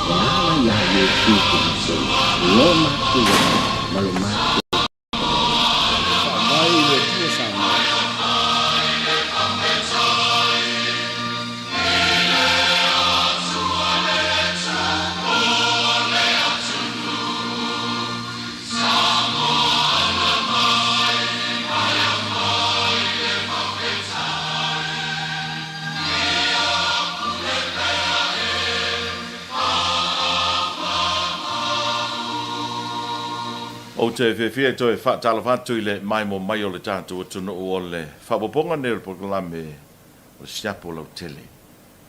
E ala iā Iesu Keriso lo matou ola ma lo matou E faavae i le Atua Samoa. Ou te fiafia e toe faatalofa atu i le maimoa mai o le tatou atunuu o le faaopoopoga nei o le polokalame o le Siapo Lautele.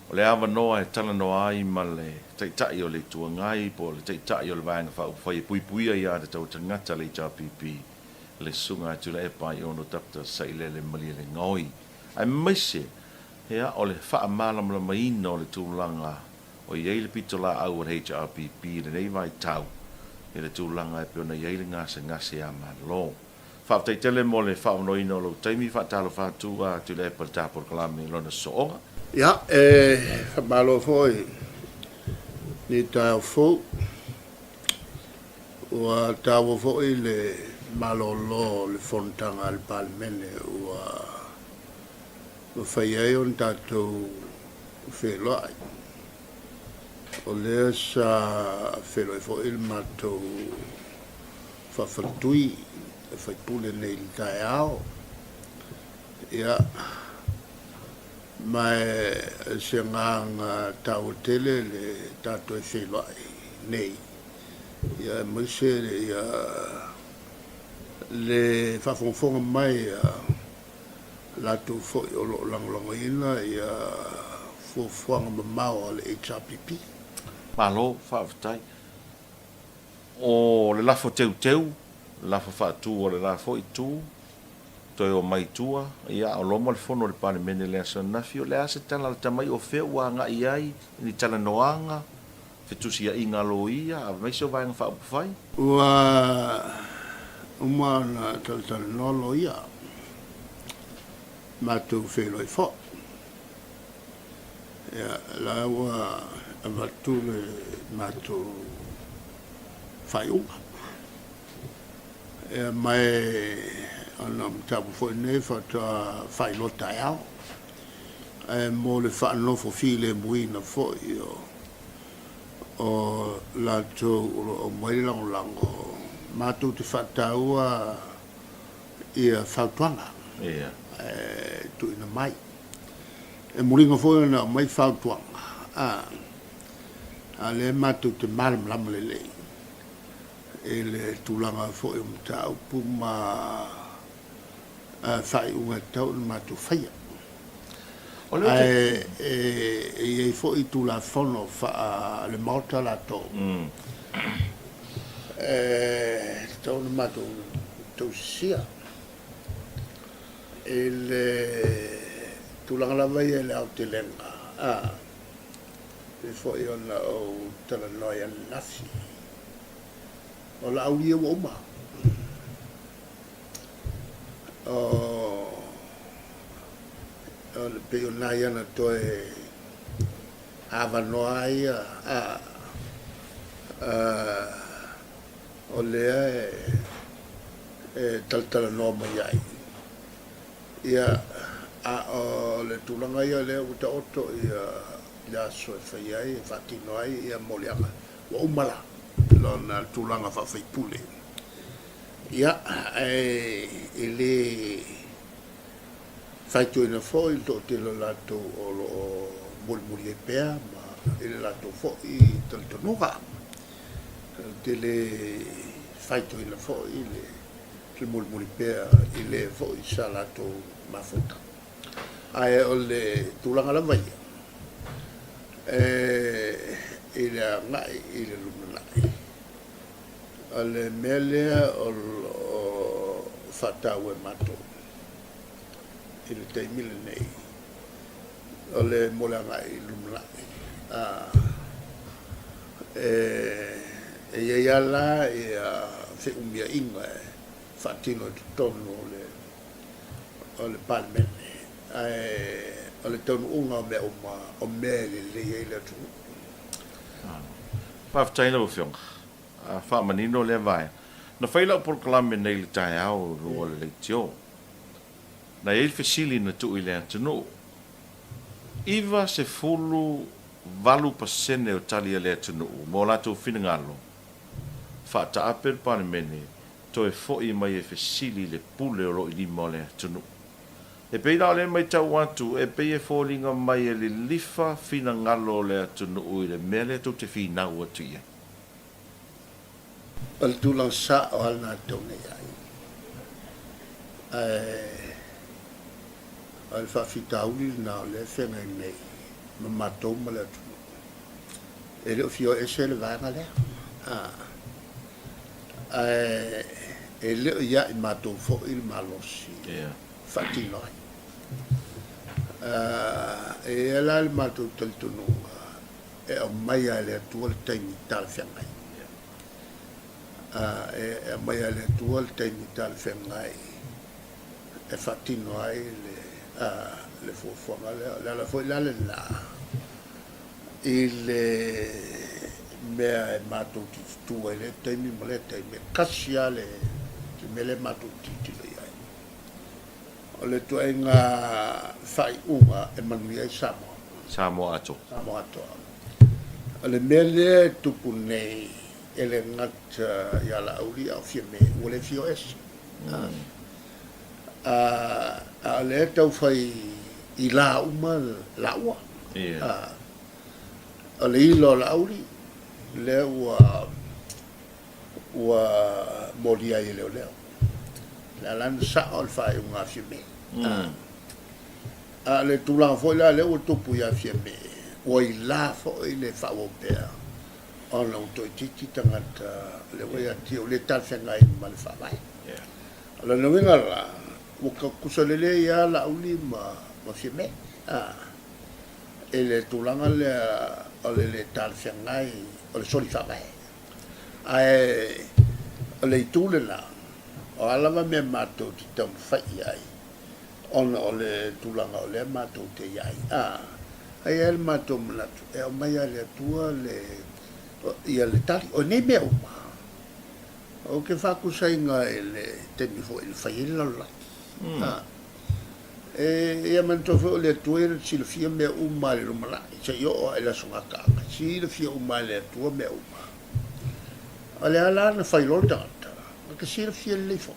O le avanoa e talanoa ai ma le Taitai o le Itu Agai po o le Taitai o le Vaega Faaupufai e puipuia i aiatatau a tagata le HRPP, le Susuga a Tuilaepa Aiono Doctor Sailele Malielegaoi. Aemaise, ia, o le faamalamalamaina o le tulaga o i ai le pitolaau a le HRPP i lenei vaitau i le tulaga e pei ona i ai le gasegase a Malo. Faafetai tele mo le faaavanoaina o lou taimi, faatalofa atu a Tuilaepa i le ta polokalame i lona sooga. Ia, e faamalo foi i lenei taeao fou. Ua taua foi le malolo o le fonotaga a le Palemene ua mafai ai ona tatou feiloai. O lea sa feiloai foi le matou faafaletui e faipule nei i le taeao. Ia, ma e se agaga taua tele le tatou e feiloai nei, ia aemaise ia le faafogafoga mai a latou foi o lo o lagolagoina ia fuafuaga mamao a le HRPP. Malo faafetai. O le lafo teuteu, lafo faatu o le la foi itu, toe omai i tua, ia o loma le fono a le Palemene i le aso ananafi, o le a se tala a le tamaiti o fea ua agai ai ni talanoaga, fetusiaiga a loia, aemaise o Vaega Faaupufai? Ua uma ona talatalanoa loia, matou feiloai foi. Ia, la ua avatu le matou faaiuga. Ia, ma ona o mataupu foi nei faatoa faailoa taeao. Ae mo le faanofo filemuina foi o latou o lo o aumai le lagolago, matou te faataua ia fautuaga e tuuina mai. E muliga foi ona aumai fautuaga, a o lea matou te malamalama lelei i le tulaga foi o mataupu ma faaiuga e tatau ona matou faia. Ae e i ai foi Tulafono faale-Maota latou e tatau ona matou tausisia i le tulaga lava ia i le aotelega, a, pei foi ona ou talanoa ai ananafi, o Laauli ia ua uma. O, pei o nai ana toe avanoa lava ia, a, o lea e talatalanoa mai ai. Ia, a o le tulaga ia lea ua taoto ia le aso e fai ai, e faatino ai ia moliaga, ua uma la lona tulaga faafaipule. Ia, ae e le faitioina foi le toatele o latou o lo o mulimuli ai pea ma i le latou foi talitonuga. Ou te le faitioina foi le mulimuli pea i le foi sa latou mafuta. Ae o le tulaga lava ia, e i le agai i le lumanai, o le mea lea o lo o faataua e matou i le taimi lenei, O le mo le agai i lumanai, e i ai lava la ia feumiaiga e faatino i totonu o le Palemene, ae o le taunuuga o mea uma, o mea e lelei ai le atunuu. Faafetai lau Afioga. Faamanino lea vaega. Na fai lau polokalame nei i le taeao i luga o le leitio. Na i ai le fesili na tuu i le atunuu. 98% o tali a le atunuu ma o latou finagalo, faataape le Palemene toe foi mai e fesili i le pule o lo o i lima o le atunuu. E pei la o lea e matau atu, e pei e foliga mai e lilifa finagalo o le atunuu i le mea lea tou te finau atu i ai. O le tulaga sao lava lena e tatau ona i ai. Ae o le faafitauli lena o lea e feagai nei ma matou ma le atunuu. E le o fia o ese le vaega lea. Ae e le o ia i matou foi le malosi e faatino ai. E i ai la le matou talitonuga e aumaia e le Atua le taimi talafeagai. E aumaia e le Atua le taimi talafeagai e faatino ai le fuafuaga lea. O le ala foi la lena i le mea e matou te tutu ai i lea taimi ma lea taimi, e kasi lava le mea lea matou te tilotilo i ai. O le ituaiga faaiuga e manuia ai Samoa. Samoa atoa. Samoa atoa. O le mea lea e tupu nei, e le gata ia Laauli a o Fiame, ua le fia o ese. A o lea e taufai ila uma lāua. O le ila o Laauli, lea ua ua molia ai e leoleo. O le a la na sao le faaiuga a Fiame. A o le tulaga foi la lea ua tupu ia Fiame, ua ila foi le faaauau pea ona ua toaitiiti tagata lea ua ia te ia ua le talafeagai ma le Faavae. O lona uiga la, ua tutusa lelei lava Laauli ma Fiame i le tulaga lea o le le talafeagai o le soli faavae. Ae o le itu lena, o a lava mea matou te taumafai i ai, ona o le tulaga o lea matou te i ai, a i ai le matou manatu e aumai lava e le Atua le, ia le tali. O nei mea uma, ou te faatusaina i le taimi foi na fai ai le lalolagi. A, e, ia manatua foi o le Atua ia na silafia mea uma i le lumanai, seia oo lava i le aso gataaga, silafia uma e le Atua mea uma. O le a la na fai loa le tagata, na te silafia lelei foi.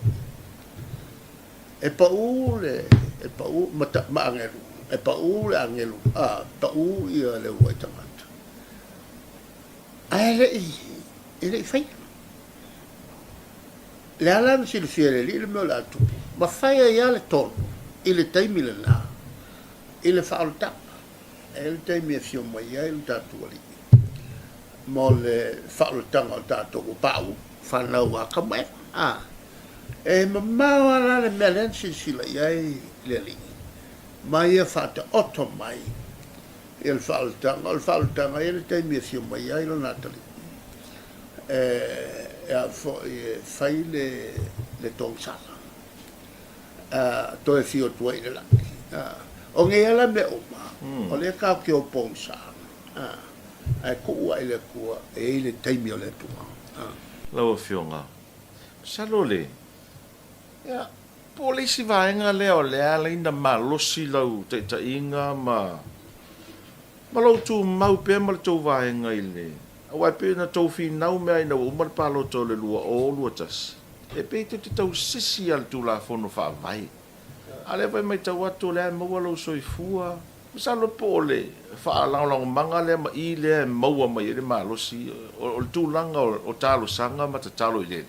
E pau le, e pau, ma, ma agelu, e pau le agelu, a, pau ia le uluai tagata. Ae le i, e le i faia. Le a la na silafia e le Alii le mea o le a tupu, ma fai ai lava le tonu i le taimi lena, i le faaolataga. E i ai le taimi e afio mai ai lo tatou Alii mo le faaolataga o tatou ua pauu, fanau a Atamu ma Eva. A, e mamao lava la le mea lea na silasila i ai le Alii, ma ia faataoto mai ia le faaolataga. O le faaolataga, e i ai le taimi e afio mai ai Lona atalii e a foi e fai le le togisala, toe afio atu ai i le lagi. O nei lava la mea uma, o lea tatou te o pogisa, ae tuu lava i le Atua, e i ai le taimi o le Atua. Lau Afioga, masalo le, ia, po o le isi vaega lea o le ala ai na malosi lau taitaiga ma, ma lou tumau pea ma le tou vaega i le, aua e pei ona tou finau mea ina ua uma le palota o le 2021, e pei tou te tausisi lava i le Tulafono Faavae. A o lea foi e matau atu o lea e maua lou soifua, masalo po o le faalagolagomaga lea ma i lea e maua mai ai le malosi, o le tulaga o talosaga ma tatalo i le Alii.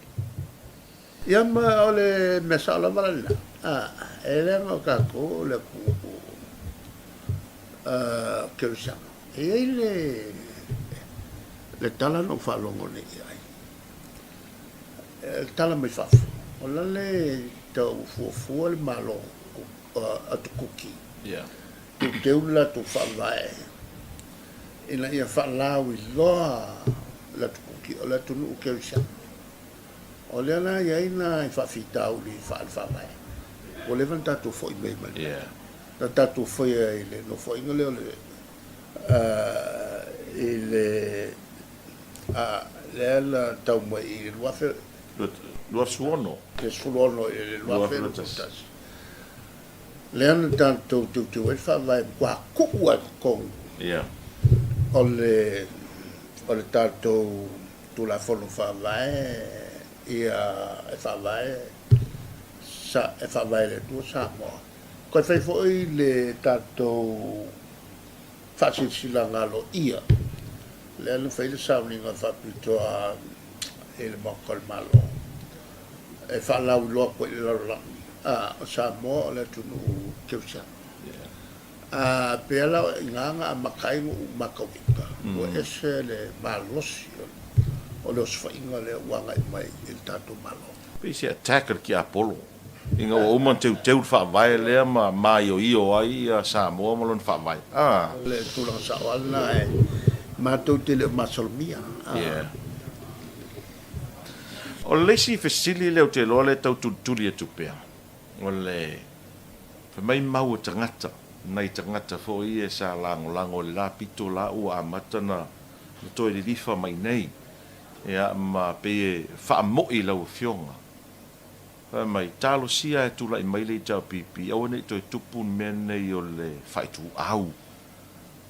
Ia ma o le mea sao lava la lena, e leaga o tatou o le atunuu kerisiano. E i ai le le tala na ou faalogo nei i ai, le tala mai fafo, o la le tau fuafua le Malo atu Kuki, teuteu le latou faavae ina ia faalauiloa le atu Kuki o le atunuu kerisiano. O lea la e i ai nai faafitauli faale-faavae, ua leva ona tatou foi mai ma le mea na tatou faia i le nofoaiga lea o le i le Lea na tau mai i le 2000. 26. Le 16 i le 2021. Lea na tatou teuteu ai le Faavae matua tuu lava i totonu o le o le tatou Tulafono Faavae ia e faavae sa e faavae e le Atua Samoa. Toe fai foi le tatou faasilasilaga aloaia lea na fai le sauniga faapitoa i le Maota o le Malo e faalauiloa atu ai i le lalolagi, a o Samoa o le atunuu kerisiano. A pei la o i ina na amata ai noʻu matauina, ua ese le malosi o le osofaiga lea ua agai mai i le tatou Malo. Pei se attack a le tiapolo ina ua uma ona teuteu le faavae lea ma maioio ai Samoa ma lona faavae. A. O le tulaga sao lava lena e matou te le o masalomia. Yeah. O le isi fesili lea ou te iloa lea e tau tulituli atu pea, o le fai mai mau o tagata, nai tagata foi ia sa lagolago i le la pito la ua amata ona toe lilifa mai nei, ia ma pei e faamo'i lau Afioga. Fai mai, talosia e tulai mai le HRPP, aua ne i toe tupu le mea lenei o le faaituau.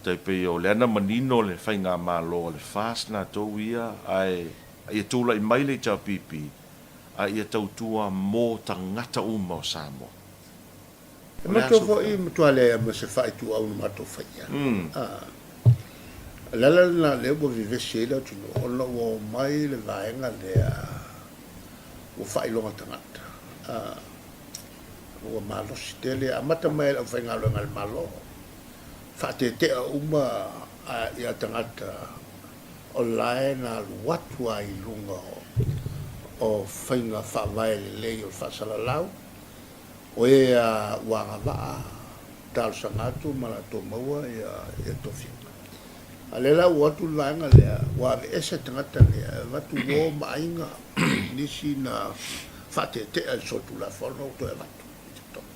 Tai pei o lea na manino le faigamalo a le FAST latou ia, ae ia tulai mai le HRPP, a ia tautua mo tagata uma o Samoa. E matou foi matua leai ma se faaituau na matou faia. O le ala lena lea ua vevesi ai le atunuu ona ua omai le vaega lea ua faailoga tagata. Ua malosi tele, amata mai e le aufaigaluega a le Malo, faatetea uma ia tagata o la e na alu atu lava i luga o faiga faavae lelei o le faasalalau, o e a ua agavaa talosaga atu ma latou maua ia tofiga. A o lea la ua o atu le vaega lea, ua aveese tagata lea, e avatu uo ma aiga, nisi na faatetea i le solitulafono ua toe avatu i totonu.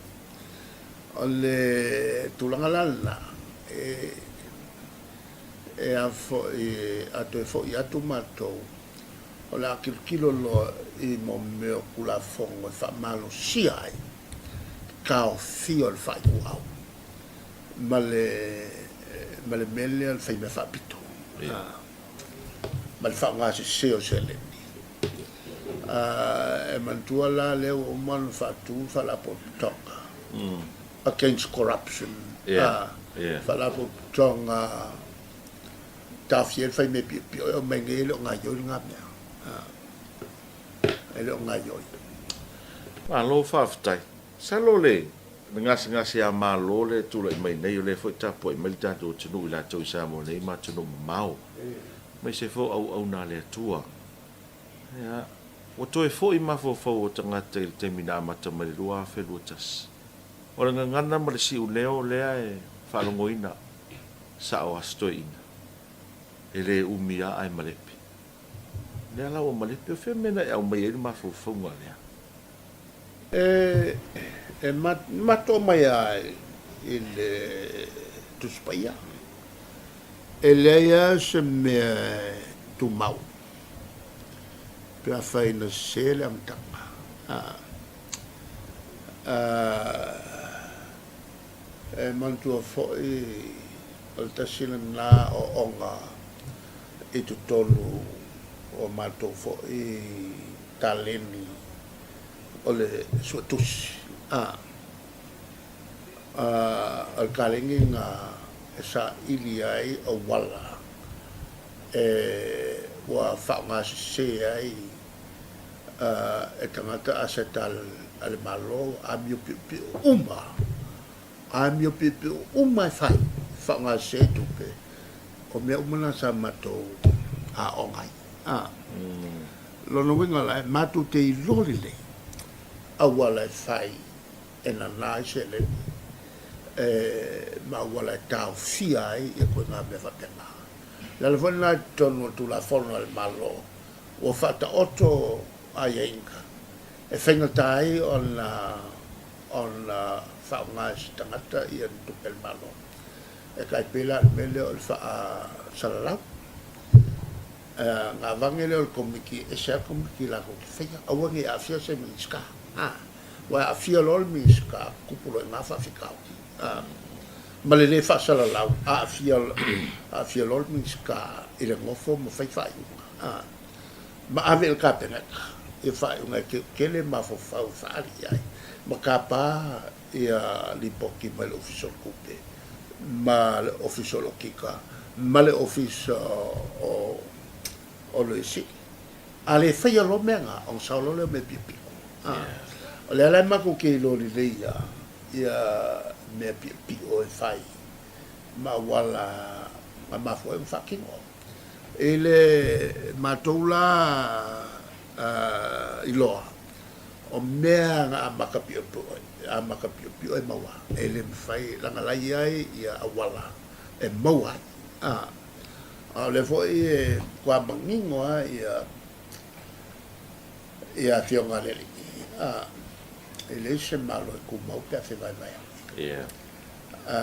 O le tulaga la lena, e, e a foi, a toe foi atu matou, o le a tilotilo loa i mo mea o Tulafono e faamalosia ai le taofia o le faaiuau ma le, ma le mea lea o le faimea faapito, ma le faaaoga sese o seleni. E manatua la lea ua uma ona faatu le Faalapotopotoga Against Corruption, Faalapotopotoga taofia ai le faimea piopio e aumai nei e le o gaioi lena mea. E le o gaioi. Malo faafetai. Masalo le gasegase a Malo lea e tulai mai nei, o lea foi e tapuai mai le tatou atunuu i latou i Samoa nei ma atunuu mamao, aemaise foi o auauna a le Atua. Ia, ua toe foi mafaufau o tagata i le taimi na amata mai le 2021. O le gagana ma le siuleo lea e faalogoina sao a si toeaina, e le umi lava ae malepe. O lea la ua malepe, o fea mea na e aumai ai le mafaufauga lea? E matou mai lava i le Tusi Paia, e leai lava se mea e tumau pe afai na sese le amataga. E manatua foi o le tasi lena ooga i totonu o matou foi taleni o le suetusi. O le taleni lena e saili ai auala e ua faaaoga sese ai e tagata aseta a le Malo, amio piopio uma, amio piopio uma e fai, e faaaoga sese ai tupe, o mea uma na sa matou aoga ai. A, lona uiga la, e matou te iloa lelei auala e fai e nana ai seleni, e, ma auala e taofia ai ia koe ngā mea faapena. Le ala foi lena i totonu o le Tulafono a le Malo, ua faataoto aiaiga e faigata ai ona ona faaaoga e se tagata ia ni tupe a le Malo. E tai pei la o le mea lea o le faasalalau. Ona aveane lea o le Komiti, e ese lava le Komiti latou te faia, aua ne i aafia se Minisita. Aua e aafia loa le Minisita, tupu loa i ina faafitauli. Ma le le faasalalau, aafia, aafia loa le Minisita i le nofo ma fai faaiuga. Ma ave i le Kapeneta ia faaiuga e teutele mafaufau e faaali i ai, ma tapa ia lipoti mai le Ofisa o le Tupe ma le Ofisa o le Okika ma le Ofisa o o Loia Sili. A le faia loa mea na, ona sao loa lea o mea piopio. O lea la e matou te iloa lelei lava ia mea piopio e fai ma auala na mafua ai ona faatino. I le matou la iloa, O mea na amata piopio amata piopio e maua e le mafai leaga la i ai ia auala e maua ai. A, a o lea foi e matua manino lava ia ia afioga a le alii, a, e leai se Malo e tumau pe a fevaevaeai. Yeah. A,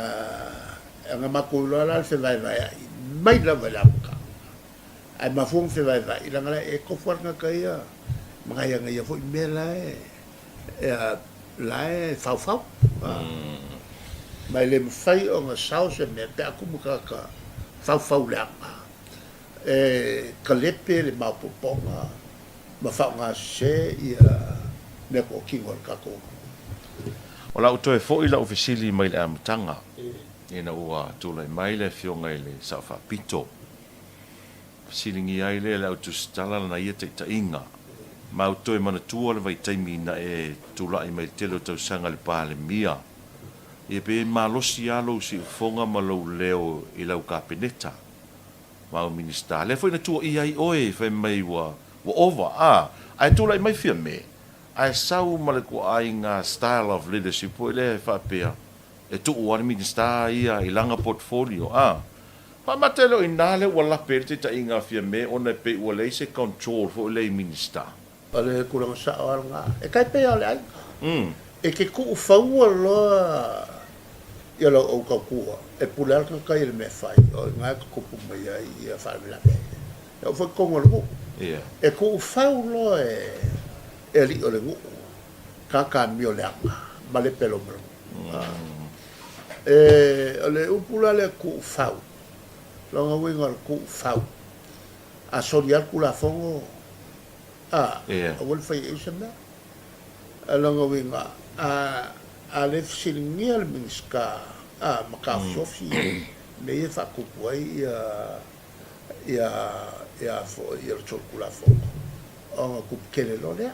e na matou iloa la le fevaevaeai mai lava i le amataga. Ae mafua ona fevaevae, leaga la e tofu lava le tagata ia ma nai ana ia foi mea la e, la e faufau. Ma e le mafai ona sao se mea pe a tumu tagata faufau leaga e kalepe le maopoopoga ma faaaoga sese ia meatotino a le tatou atunuu. O lau toe foi lau fesili mai le amataga ina ua tulai mai le Afioga i le Sao Faapito Fesiligia ai lea e le au tusitala lana ia taitaiga. Ma ou toe manatua le vaitaimi na e tulai mai le tele o tausaga i le Palemia. Ia pe malosi lava lou siufofoga ma lou leo i lau Kapeneta ma au Minisita. Lea foi na tuuaia ai oe fai mai ua ua ova, a, ae tulai mai Fiame, ae sau ma le kuaaiga style of leadership foi lea e faapea, E tuu lava le Minisita ia i lana portfolio, a. Faamata e le o i ina lea ua lape ai le taitaiga a Fiame ona e pei ua leai se control foi lea i Minisita. O le tulaga sao lava lena. E tai pei lava o le aiga. E te tuufaua loa ia lau au tautua, e pule lava le tagata ia i le mea e fai, o i ina e tutupu mai ai ia faalavelave. E oo foi i totonu o le nuu. E tuufau loa e alii o le nuu tagata amio leaga ma le pelo ma le nuu. E, o le upu la lea tuufau, lona uiga o le tuufau, a soli lava le Tulafono, a, aua le faia i ai se mea. O lona uiga, a, a le fesiligia le Minisita, a, ma taofiofi mea ia e faatupu ai ia, ia, ia foi, ia le solitulafono, ona tupu tele loa lea.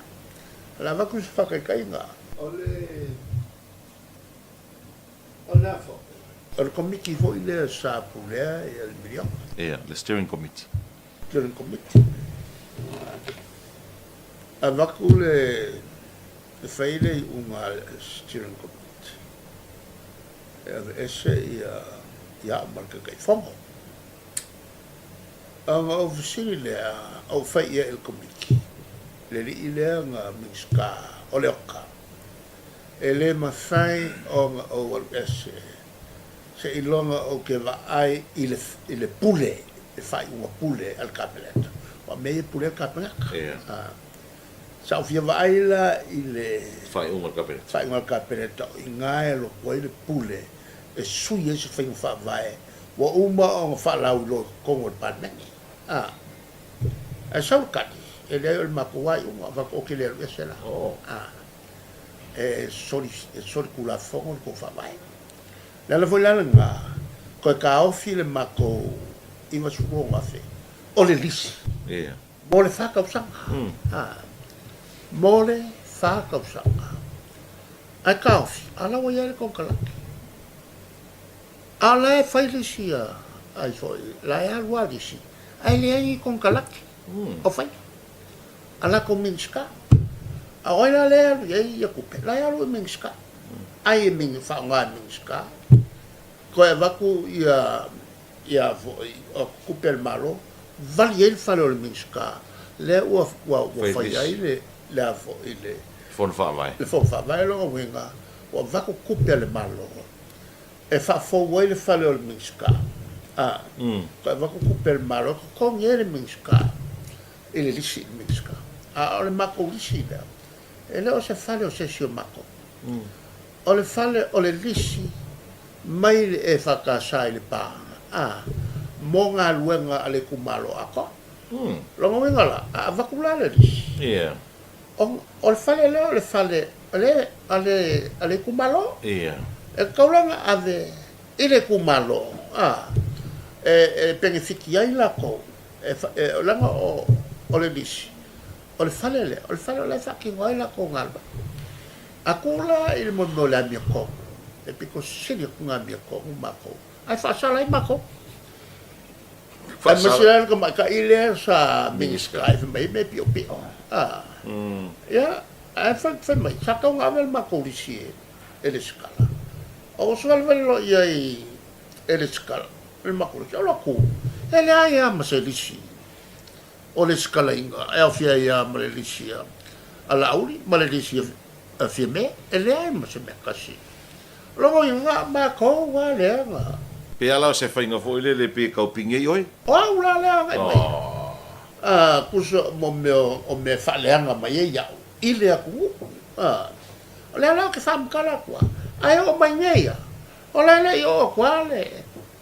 O le a avatu se faataitaiga, o le. O le a foi? O le Komiti foi lea sa pulea le miliona. Ia, le Steering Committee. Steering Committee. Avatu le, e fai le iuga a le Steering Committee e aveese ia, ia au ma le Taitaifono. Ona ou fesili lea, ou fai i ai i le Komiti, le alii lea na Minisita o le Oka, E le mafai ona ou alu ese seiloga ou te vaai i le, i le pule, le faaiuga pule a le Kapeneta. Aua o mea ia e pule ai le Kapeneta. Yeah. Sa ou fia vaai la i le Faaiuga a le Kapeneta. Faaiuga a le Kapeneta, o i ina e alu atu ai le pule e sui ai se faiga faavae ua uma ona faalauiloa i totonu o le Palemene. Ae sau le tali, e leai o le matou lava iuga, avatu ou te le alu ese la. Oh. E soli, e solitulafono le tou faavae. O le ala foi la lena, toe taofi le matou 96,000 o le lisi. Yeah. Mo le fa tausaga. Mo le fa tausaga. Ae taofi, a la ua i ai le konekarate. A o la e fai lisi a, ai foi, la e alu lava lisi, ae leai ni konekarate o faia. A latou Minisita. A o ai la lea e alu i ai ia tupe? La e alu i Minisita. Ai e mini, faaaoga e Minisita. Toe avatu ia, ia foi, o tupe a le Malo, vali ai le fale o le Minisita, lea ua, ua, ua fai ai le, le a foi, le. Fono Faavae. Le Fono Faavae, lona uiga, ua avatu tupe a le Malo e faafou ai le fale o le Minisita. A, toe avatu tupe a le Malo e totogi ai le Minisita i le lisi i le Minisita. A o le matou lisi lea, e le o se fale o se isi o matou. O le fale o le lisi mai le EFKS i Lepa, a, mo galuega a le itumalo atoa. Lona uiga la, a avatu la le lisi, o, o le fale lea o le fale a le, a le, a le itumalo. E tatau la ona ave i le itumalo, a, e, e penefiti ai latou, e, e, leaga o, o le lisi, o le fale lea, o le fale o la e faatino ai latou galuega. A tuu la i le mea o le amiotonu, e pito sili atu le amiotonu matou, ae faasala ai matou. Aemaise la le tamaitai lea sa Minisita e fai mai ai mea piopio. Ia, ae fai mai, sa tatau ona ave le matou lisi e lesitala. Ou soalevale loa i ai e lesitala le matou lisi. Ou alu atu, e leai lava ma se lisi o lesitalaina e aofia ai lava ma le lisi a Laauli ma le lisi a Fiame, e leai ma se mea tasi. Logo i nga matou a lea na. Pe ala o se faiga foi lele pe tau pigei oe. O au la lea agai mai. A kuso mo mea o mea e faaleaga mai ai iaʻu i le atunuu. A o lea la ou te faamatala atu a, ae oo mai nei a, o la e le i oo atu a le,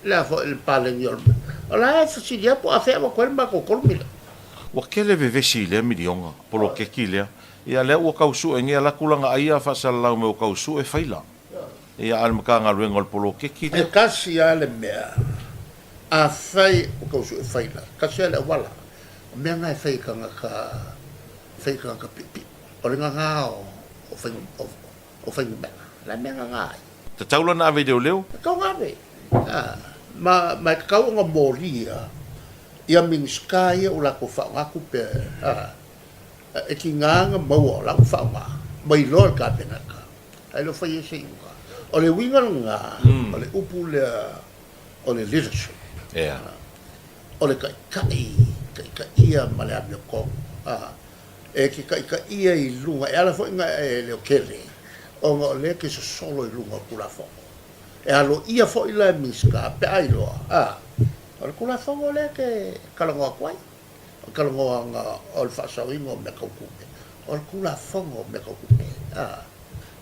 le a foi le paleni o le mea. O la e fesili a po o afea e avatu ai le matou $3 miliona. Ua tele vevesi i lea miliona, poloketi lea. Ia lea ua tau sue nei alu atu lana ai a faasalalau mai ua tau sue faila. Ia a o le Matagaluega o le poloketi lea. E tasi lava le mea, afai ua tau sue faila, tasi lava le auala, o mea na e fai e tagata, fai e tagata piopio. O le gaga o fuainumera, o le a mea gaga ai. Tatau la ona ave i leoleo? Tatau ona ave. Ma e tatau ona molia ia Minisita ia ua latou faaaoga tupe E tiga na maua o la ua faaaoga mai loa le Kapeneta, ae le o fai ai se iuga. O le uiga lena o le upu lea o le leadership, o le taitai, taitaia ma le amiotonu. E te taitaia i luga, e ala foi ona e leotele ona o lea e te sosolo i luga o Tulafono. E aloaia foi la e Minisita pe a iloa, o le Tulafono lea e te talanoa atu ai. O talanoaga o le faasaoina o mea tau tupe, o le Tulafono o mea tau tupe,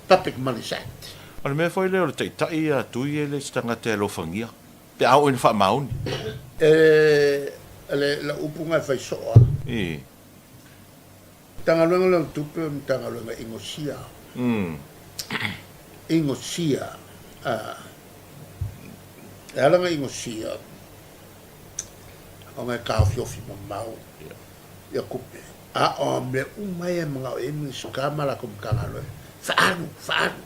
Public Monies Act. O le mea foi lea o le taitai ia Tui e le se tagata e alofagia pe a oo ina faamaoni. E le lau upu na e fai soo a. I. Matagaluega lea o Tupe o le Matagaluega Inosia. Inosia. E ala ona inosia. Ona e taofiofi mamao ia tupe. A o mea uma ia e manao i ai Minisita ma latou Matagaluega, faaalu, faaalu.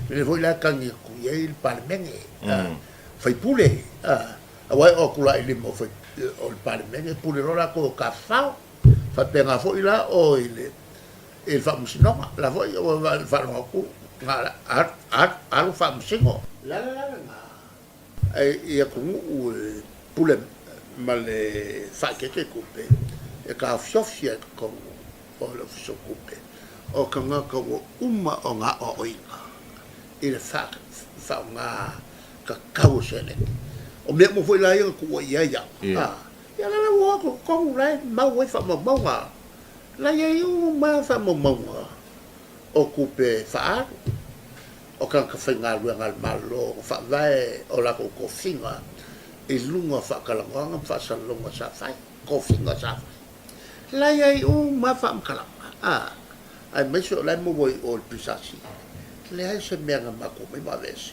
O lea foi la e tagi atu i ai le Palemene, sui usufono, aua e oo atu la i lima o le Palemene, pule loa latou e tafafao. Faapena foi la o i le Faamasinoga, la foi ua faalogo atu na alu faamasino. O le ala la lena Ae i atunuu e pule ma le faaeteete tupe, e taofiofi ai i totonu o le Ofisa o Tupe, o tagata ua uma ona aoaoina i le faaaoga tatau o seleni. O mea uma foi la ia na tuua i ai au, a, ia la la ua o atu i totonu la e mau ai faamaumauga, la e i ai uma lava faamaumauga o tupe faaalu. o tagata faigaluega a le Malo na faavae o latou tofiga i luga o faatalanoaga ma faasalalauga sa fai, tofiga sa fai. La i ai uma lava faamatalaga, a, aemaise o la e maua i o i le PSC. Leai se mea na matou omai ma aveese.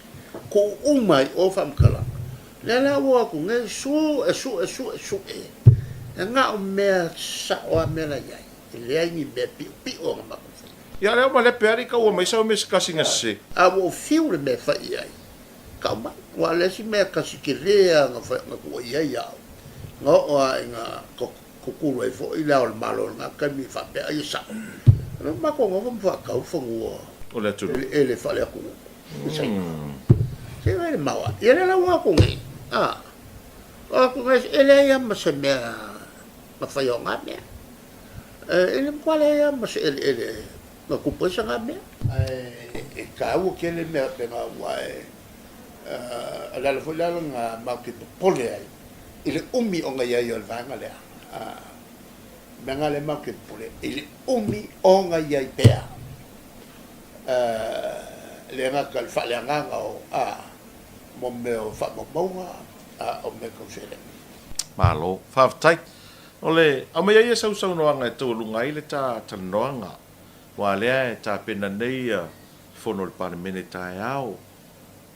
Tuu uma i o faamatalaga. Lea la ua o atu nei, sue, sue, sue, sue. E na o mea sao lava mea la i ai. E leai ni mea piopio na matou faia. Ia lea ua lepe alii kaua mai sau me se kasi na sese. A ua ou fiu le mea e fai i ai, kau mai. Ua le isi mea kasi tele a na fai na tuua i ai au, na oo a ina kukulu ai foi le Ao o le Malo i lena taimi faapea ai e sao. O lea ua matou nofo ma faatau fanua O le atunuu. Eleele faale-atunuu i Saina. Se i le maoae. Ia lea la ua o atu nei, a, o atu nei, e leai lava ma se mea na faia o na mea. E le matua leai lava ma se eleele na tupu ai sana mea. Ae e taua tele mea faapena aua e, o le ala foi lea na matou te popole ai. I le umi o na i ai o le vaega lea, mea na lea matou te popole i le umi o na i ai pea, le gata i le faaleagaga o mo mea o faamaumauga a o mea tau seleni. Malo, faafetai. O le aumai ai e sausaunoaga e taualuga ai le ta talanoaga, aua lea e tapena nei le fono a le Palemene taeao.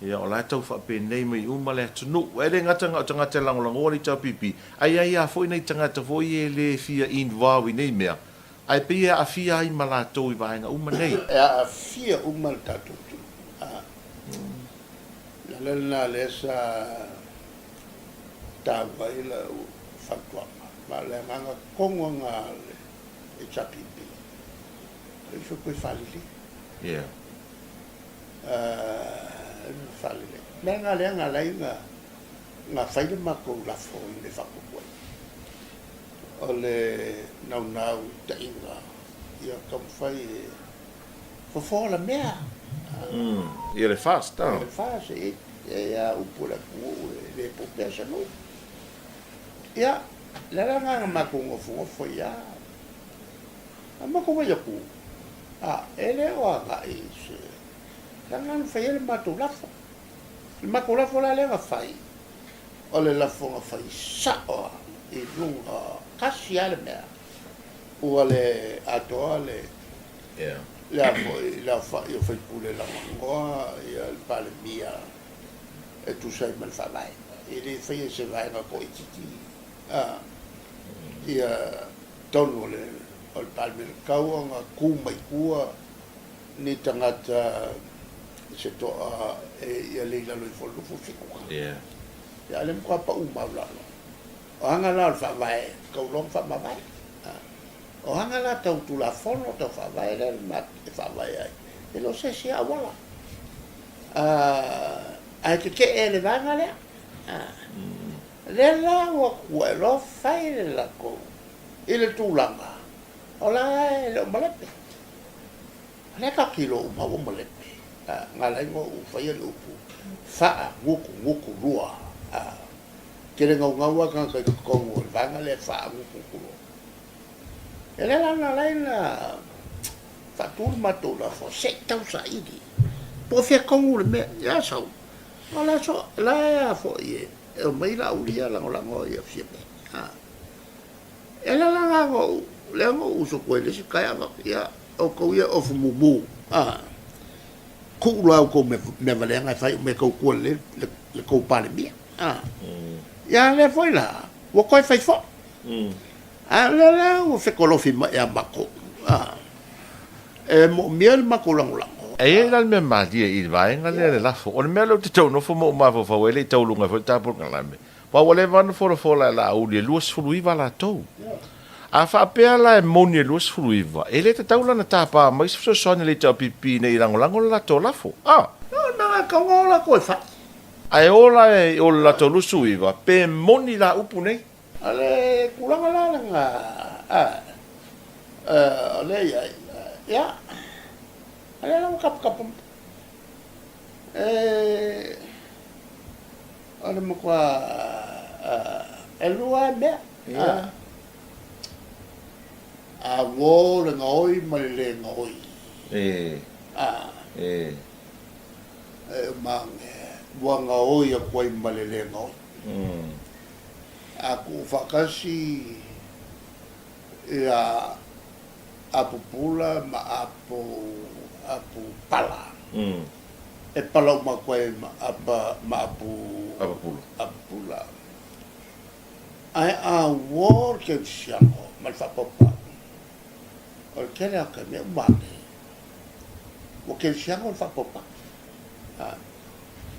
Ia, o la e tau faapenei mai uma le atunuu. E le gata na o tagata e lagolagoa le HRPP, ae i ai lava foi nai tagata foi ia e le fia involve i nei mea, ae pei e aafia ai ma latou i vaega uma nei. E aafia uma le tatou atunuu. A, o le ala lena lea sa taua ai lau fautuaga, ma o le agaga tonu lena o le HRPP, o ifo toe faalelei. Yeah. Faalelei. Mea na lea na ala ai na fai le matou lafo i le faaopoopo ai. O le naunau taiga ia taumafai e fofo la mea. Ia le fast. Ia le fast e i ai lava upu a le atunuu e le po pea se nuu. Ia, le ala lena na matou nofonofo ai lava. A matou vaai atu, a, e le o agai i se leaga na fai ai le matou lafo. Le matou lafo la lea na fai, o le lafo na fai sao lava i luga, tasi lava le mea, ua le atoa le, le a foi, le aofai o faipule lagolagoa ia le Palemia e tusa ai ma le Faavae. E le faia e se vaega toaitiiti, a, ia totonu o le o le Palemene, tatau ona tu mai tua ni tagata se toa e ia le i lalo ifo o le 27 tagata. Yeah. Ia a o lea e matua pau maualalo. O aga la o le Faavae, tau loa ona faamavae. O aga la tau Tulafono, tau Faavae lea e faavae ai, e le o se isi auala. Ae tetee le vaega lea. Lea la ua tuuai loa fai le latou i le tulaga o la e le o malepe. O lea tatou te iloa uma ua malepe. Na ala ai ona ou faia le upu faagutugutu lua. Tele naunau lava tagata i totonu o le vaega lea e faagutugutu lua. Ia lea la na ala ai ona faatu le matou lafo se i tau saili po o fea tonu le mea. Ia sau, o la e a foi e omai Laauli ia lagolago ia Fiame. E ala la la na ou, lea na ou usu atu ai i le isi taeao, fai atu, ia, outou ia e ofu mumu, a, tuu loa outou mea valea na e fai o mea tautua lelei le tou Palemia, a. Ia, a lea foi la, ua toe fai foi. A o lea la ua fetolofi mai ia matou, a, e moomia le matou lagolago. E i ai la le mea malie i le vaega lea le lafo. O le mea lea ou te tau nofo ma ou mafaufau ai, e le i taualuga ai foi le ta polokalame, Aua ua leva ona folafola e Laauli e 29 latou. A faapea la e moni e 29, e le tatau la ona tapa mai se fesoasoani a le HRPP ina ia lagolago le latou lafo. A! No, na e tau o latou e fai. Ae o la e o le latou 29, pe moni la upu nei? O le tulaga la lena, a, o lea e i ai, ia, o lea la ua taputapu mai. E. O le matua ʻelua lava mea. Ia. A uō le gaoi ma le lē gaoi. E. A. E. E uma ane, ua gaoi atu ai ma le lē gaoi. A tuu faatasi ia apu pula ma apu apu pala. E pala uma atu ai ma apa ma apu Apa pula. Apa pula. Ae a uō le kerisiano ma le faapaupau, o le tele atu e mea uma ane, ua kerisiano le faapaupau.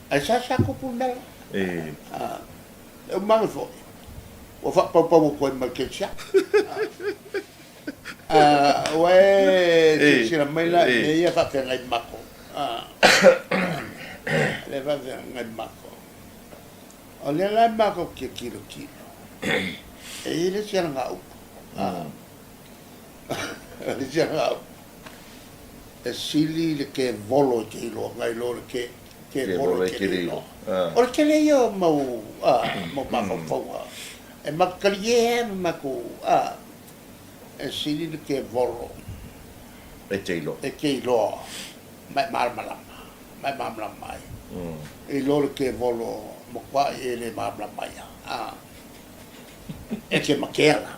Ae seasea tupu le mea lea. E. E uma ane foi, ua faapaupau atu ai ma le kerisiano. Ua e silasila mai la i mea ia faafeagai mako. Lea faafeagai mako. O lea la e matou te tilotilo, e i ai le isi alagaupu. O le isi alagaupu, e sili le kevolo i te iloa nai lo le ke. Kevolo e te le iloa. O le tele ia o mau, mau mafaufauga e matou talie ai ma matou, e sili le kevolo E te iloa. E te iloa ma e malamalama, ma e malamalama ai. E iloa le kevolo matuai e le malamalama ai lava. E te matea la.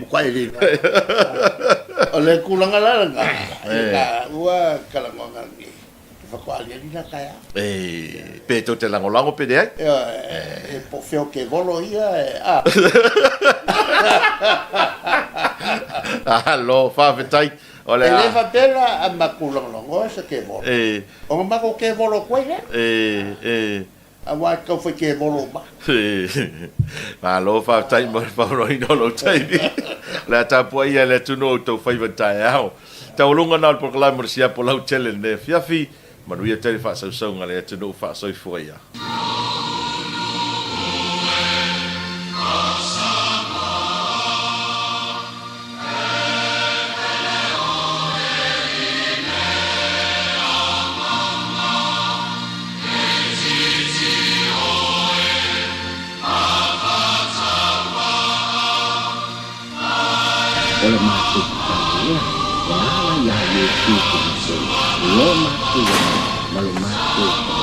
Matuai e le iloa. O le tulaga la lena, e taua talanoaga lenei. E faatoa aliali la taeao. E, pe tou te lagolago pe leai. E, po o fea o kevolo ia e, a. Alo, faafetai. O le a. E le faapea la a matou lagolagoa se kevolo. E. Ona matou kevolo atu ai lea. E, e. Aua e tau fai kevolo uma. Malo faafetai mo le faaoloina o lou taimi. O le a tapuaia e le atunuu o outou faiva i le taeao. Taualuga na o le polokalame o le siapo lautele i lenei afiafi. Manuia tele faasausauga a le atunuu faasoifua ia. O le matou tatalo lea e ala iā Iesu Keriso lo matou ola ma lo matou.